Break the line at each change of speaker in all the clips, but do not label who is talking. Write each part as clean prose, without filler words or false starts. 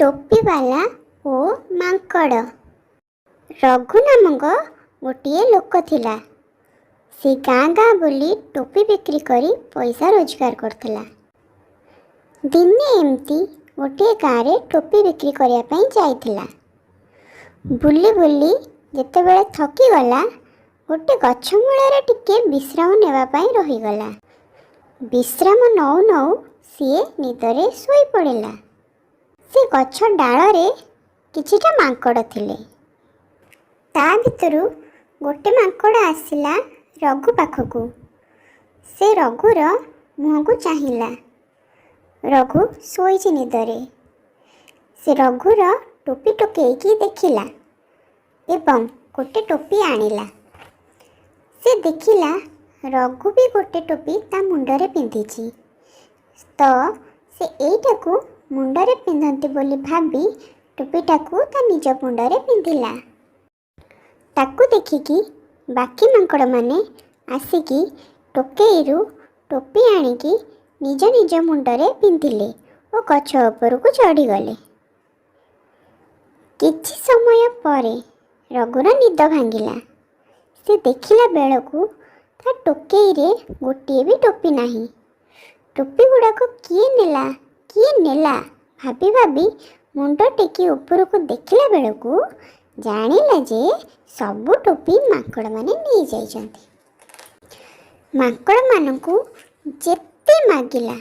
ଟୋପିବାଲା ଓ ମାଙ୍କଡ଼। ରଘୁ ନାମକ ଗୋଟିଏ ଲୋକ ଥିଲା। ସେ ଗାଁ ଗାଁ ବୁଲି ଟୋପି ବିକ୍ରି କରି ପଇସା ରୋଜଗାର କରୁଥିଲା। ଦିନେ ଏମିତି ଗୋଟିଏ ଗାଁରେ ଟୋପି ବିକ୍ରି କରିବା ପାଇଁ ଯାଇଥିଲା। ବୁଲି ବୁଲି ଯେତେବେଳେ ଥକିଗଲା, ଗୋଟେ ଗଛ ମୂଳରେ ଟିକେ ବିଶ୍ରାମ ନେବା ପାଇଁ ରହିଗଲା। ବିଶ୍ରାମ ନଉ ନଉ ସିଏ ନିଦରେ ଶୋଇପଡ଼ିଲା। ସେ ଗଛ ଡାଳରେ କିଛିଟା ମାଙ୍କଡ଼ ଥିଲେ। ତା ଭିତରୁ ଗୋଟେ ମାଙ୍କଡ଼ ଆସିଲା ରଘୁ ପାଖକୁ। ସେ ରଘୁର ମୁହଁକୁ ଚାହିଁଲା। ରଘୁ ଶୋଇଛି ନିଦରେ। ସେ ରଘୁର ଟୋପି ଟୋକେଇକି ଦେଖିଲା ଏବଂ ଗୋଟେ ଟୋପି ଆଣିଲା। ସେ ଦେଖିଲା, ରଘୁ ବି ଗୋଟେ ଟୋପି ତା ମୁଣ୍ଡରେ ପିନ୍ଧିଛି, ତ ସେ ଏଇଟାକୁ ମୁଣ୍ଡରେ ପିନ୍ଧନ୍ତି ବୋଲି ଭାବି ଟୋପିଟାକୁ ତା ନିଜ ମୁଣ୍ଡରେ ପିନ୍ଧିଲା। ତାକୁ ଦେଖିକି ବାକି ମାଙ୍କଡ଼ମାନେ ଆସିକି ଟୋକେଇରୁ ଟୋପି ଆଣିକି ନିଜ ନିଜ ମୁଣ୍ଡରେ ପିନ୍ଧିଲେ ଓ ଗଛ ଉପରକୁ ଚଢ଼ିଗଲେ। କିଛି ସମୟ ପରେ ରଘୁର ନିଦ ଭାଙ୍ଗିଲା। ସେ ଦେଖିଲା ବେଳକୁ ତା ଟୋକେଇରେ ଗୋଟିଏ ବି ଟୋପି ନାହିଁ। ଟୋପି ଗୁଡ଼ାକ କିଏ ନେଲା, କିଏ ନେଲା ଭାବି ଭାବି ମୁଣ୍ଡ ଟେକି ଉପରକୁ ଦେଖିଲା ବେଳକୁ ଜାଣିଲା ଯେ ସବୁ ଟୋପି ମାଙ୍କଡ଼ମାନେ ନେଇଯାଇଛନ୍ତି। ମାଙ୍କଡ଼ମାନଙ୍କୁ ଯେତେ ମାଗିଲା,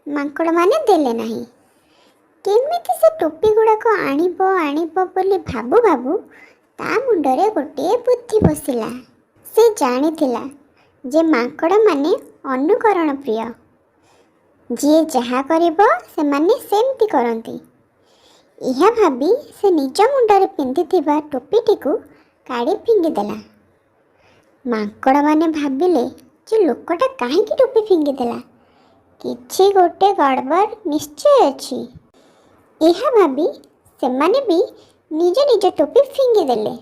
ମାଙ୍କଡ଼ମାନେ ଦେଲେ ନାହିଁ। କେମିତି ସେ ଟୋପି ଗୁଡ଼ାକ ଆଣିବ ଆଣିବ ବୋଲି ଭାବୁ ଭାବୁ ତା ମୁଣ୍ଡରେ ଗୋଟିଏ ବୁଦ୍ଧି ପଶିଲା। ସେ ଜାଣିଥିଲା ଯେ ମାଙ୍କଡ଼ମାନେ ଅନୁକରଣ ପ୍ରିୟ। ଯିଏ ଯାହା କରିବ, ସେମାନେ ସେମିତି କରନ୍ତି। ଏହା ଭାବି ସେ ନିଜ ମୁଣ୍ଡରେ ପିନ୍ଧିଥିବା ଟୋପିଟିକୁ କାଢ଼ି ଫିଙ୍ଗିଦେଲା। ମାଙ୍କଡ଼ମାନେ ଭାବିଲେ ଯେ ଲୋକଟା କାହିଁକି ଟୋପି ଫିଙ୍ଗିଦେଲା, କିଛି ଗୋଟେ ଗଡ଼ବଡ଼ ନିଶ୍ଚୟ ଅଛି। ଏହା ଭାବି ସେମାନେ ବି ନିଜ ନିଜ ଟୋପି ଫିଙ୍ଗିଦେଲେ।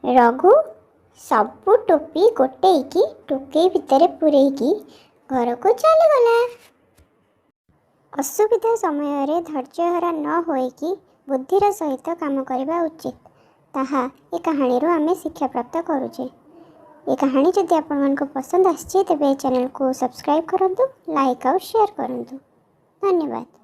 ରଘୁ ସବୁ ଟୋପି ଗୋଟେଇକି ଟୋକେଇ ଭିତରେ ପୂରେଇକି ଘରକୁ ଚାଲିଗଲା। ଅସୁବିଧା ସମୟରେ ଧୈର୍ଯ୍ୟହରା ନ ହୋଇକି ବୁଦ୍ଧିର ସହିତ କାମ କରିବା ଉଚିତ, ତାହା ଏ କାହାଣୀରୁ ଆମେ ଶିକ୍ଷା ପ୍ରାପ୍ତ କରୁଛେ। ଏ କାହାଣୀ ଯଦି ଆପଣମାନଙ୍କୁ ପସନ୍ଦ ଆସିଛି, ତେବେ ଏ ଚ୍ୟାନେଲକୁ ସବସ୍କ୍ରାଇବ୍ କରନ୍ତୁ, ଲାଇକ୍ ଆଉ ସେୟାର କରନ୍ତୁ। ଧନ୍ୟବାଦ।